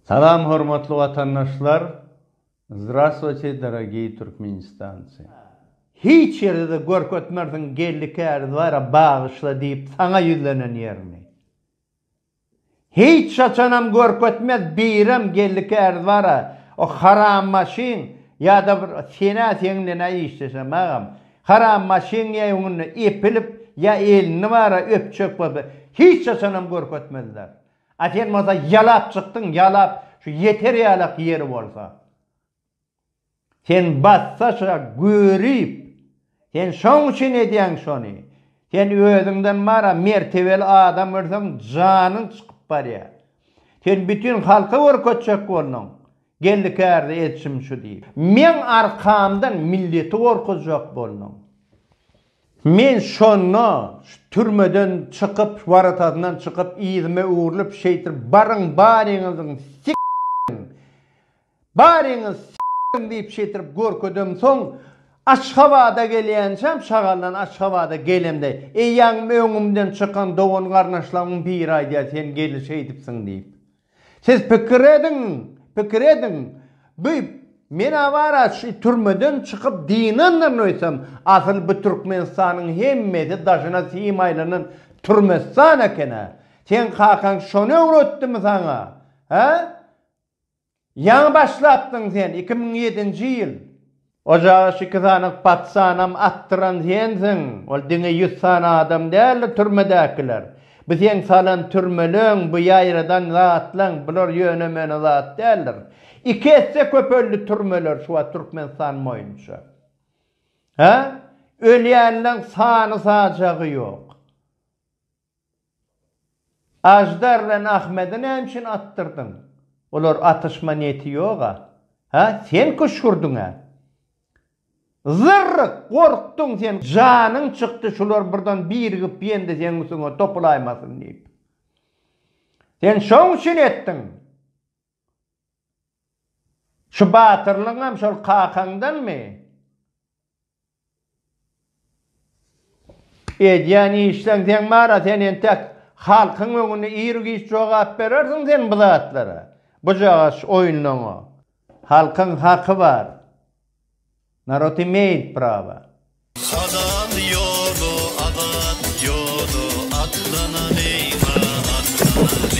Salam hormatly watandaşlar Zdrastwuyte dorogiý Türkmenistancy. Hiç ýerde-de görkezmersiň Geldi Kärizbaýra bagyşla diýip saňa ýüzlenen ýerini. Hiç haçanam görkezmez birem Geldi Kärizbara o haram maşyn ýa-da bir senä seň bilen-ä işleşem agam. Haram maşyn ýa öňünde epilip ýa elini bara öpjek bolsa hiç haçanam görkezmezler. A sen bolsa ýalap çykdyň ýalap şu ýeter ýalak ýeri bolsa. Sen bassa şa görip. Sen şoň üçin edýäň şony. Sen özüňden bara mertebeli adam görseň janyň çykyp barýar. Sen bütin halka görkezjek bolduň. Geldi kärde edişim şu diýip. Meň arkamdan milleti gorkuzjak bolduň. Men şonda şu türmeden çykyp, waratasyndan çykyp yzyma öwrülip şeýtirip baryň baryňyzyň s**iň, baryňyz s**iň diýip şeýtirip görkedemsoň Aşgabada gelýänçäm şagaldan Aşgabada gelemde eýýäm öňümden çykan dogan-garyndaşlarymyň biri aýdýar sen geldi şeýdipsiň diýip. Siz pikir ediň, pikir ediň, bu men-ä bar-a şu türmeden çykyp dynandyryn öýtsem, asyl bu Türkmenistanyň hemmesi daşyna sim aýlanan Türmestan eken-ä. Seň kakaň şony öwretdimi saňa? Hä? Ýaňy başlapdyň sen, 2007-nji ýyl. Ojaga şu iki sany patsanam atdyran sensiň. Ol diňe ýüz sany adam däldi türmedäkiler. Bu seň salan türmeleň, bu ýaýradan zatlaň, bular ýöne-möne zat däldir. Iki esse köpeldi türmeler şu wagt Türkmenistan boýunça. Hä? Ölýänleň sany-sajagy ýok. Aždar bilen Ahmedi näme üçin atdyrdyň? Olar atyşma niýeti ýog-a. Hä? Sen küşgürdiň-ä. Zyrryk, gorkduň sen, janyň çykdy şular birden birigip ýende seň üstüňe topulaýmasyn diýip. Sen şoň üçin etdiň. Şu batyrlygyňam şol kakaňdanmy? Edýän işleň seň bara sen entek halkyň öňünde ir-giç jogap berersiň sen bu zatlara. Bujagaş oýunlaňa. Halkyň haky bar. Narod imeýit prawa. Halal ýola azat ýola atlanalyň-a atlanalyň.